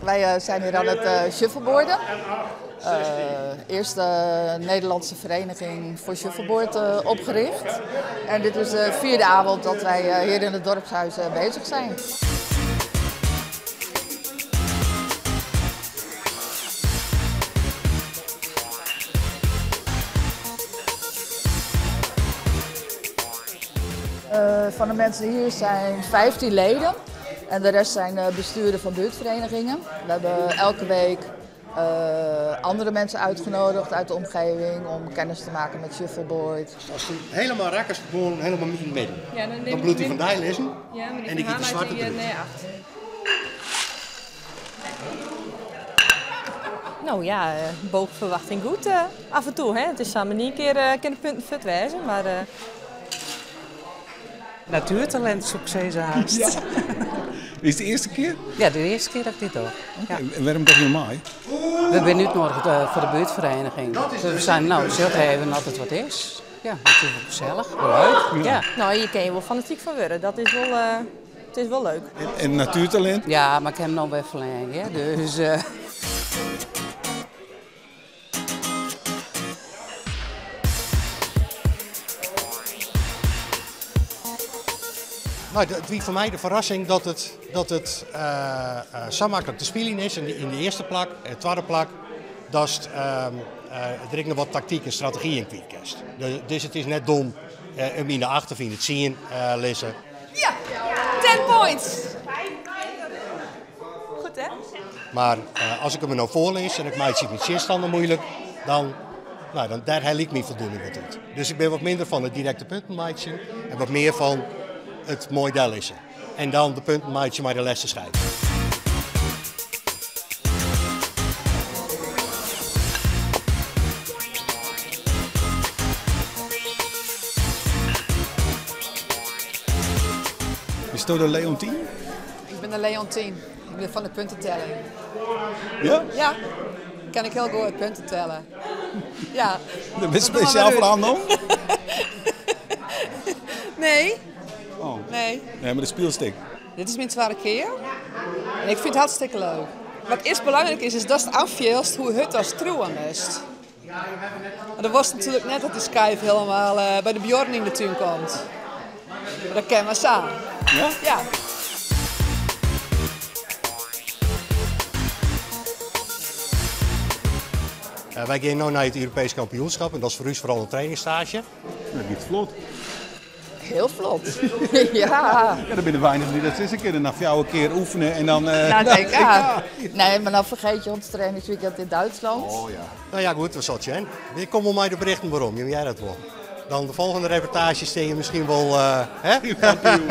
Wij zijn hier aan het shuffleboarden. Eerste Nederlandse vereniging voor shuffleboard opgericht. En dit is de vierde avond dat wij hier in het dorpshuis bezig zijn. Van de mensen hier zijn 15 leden en de rest zijn besturen van buurtverenigingen. We hebben elke week andere mensen uitgenodigd uit de omgeving om kennis te maken met shuffleboard. Als het helemaal rak is, gewoon helemaal in het midden. Ja, dan neem Dan ik bloedt hij min- van die lezen Ja, maar die en ik van eet de haar zwarte maakt die, eruit. nee, 8. Nou ja, boven verwachting goed, af en toe. Hè? Het is samen niet een keer kan de punten fut wijzen, maar. Natuurtalent, succes haast. Ja. Is het de eerste keer? Ja, de eerste keer dat ik dit doe. Ja. En waarom toch niet mij? We zijn nu nodig voor de buurtvereniging. Dus we zijn nou, zullen even dat het wat is. Ja, natuurlijk gezellig. Leuk. Ja. Nou, hier kun je wel fanatiek van worden. Dat is wel, het is wel leuk. En natuurtalent? Ja, maar ik heb hem nog wel verlengd, hè? Dus. Het wie voor mij de verrassing dat het zo makkelijk te spelen is in de eerste plak, en de tweede plak, dat het er is nog wat tactiek en strategie in kwijtkast. Dus het is net dom om in de achter in het zien lezen. Ja, 10 points! Goed hè? Maar als ik hem nou voorlees en ik maak het met zinstanden moeilijk, dan daar haal ik mijn voldoening wat uit. Dus ik ben wat minder van het directe puntenmaatje en wat meer van het mooi daar lezen. En dan de puntenmaatje maar de lessen schrijven. Is het de Leontien? Ik ben de Leontien. Ik ben van de puntentelling. Ja? Ja, kan ik heel goed punten tellen. Ja. Dat is speciaal voor aan dan? Nee. Oh. Nee. Nee, maar de speelstik. Dit is mijn tweede keer. En ik vind het hartstikke leuk. Wat eerst belangrijk is, is dat het afveelst hoe het als trouwen is. Maar dat was natuurlijk net dat de schijf helemaal bij de Bjorn in de tuin komt. Maar dat kennen we samen. Ja? Ja. Wij gaan nu naar het Europees kampioenschap en dat is voor u vooral een trainingsstage. Dat gaat vlot. Heel vlot. Ja. Ja, er binnen weinig die dat is een keer. Na jou een keer oefenen en dan Naar het EK. Ja. Nee, maar dan vergeet je ons trainingsweekend in Duitsland. Oh ja. Nou ja, goed, we zal het zien. Ik kom wel mij de berichten waarom, jij dat wel. Dan de volgende reportage steen je misschien wel, hè? Kampioen.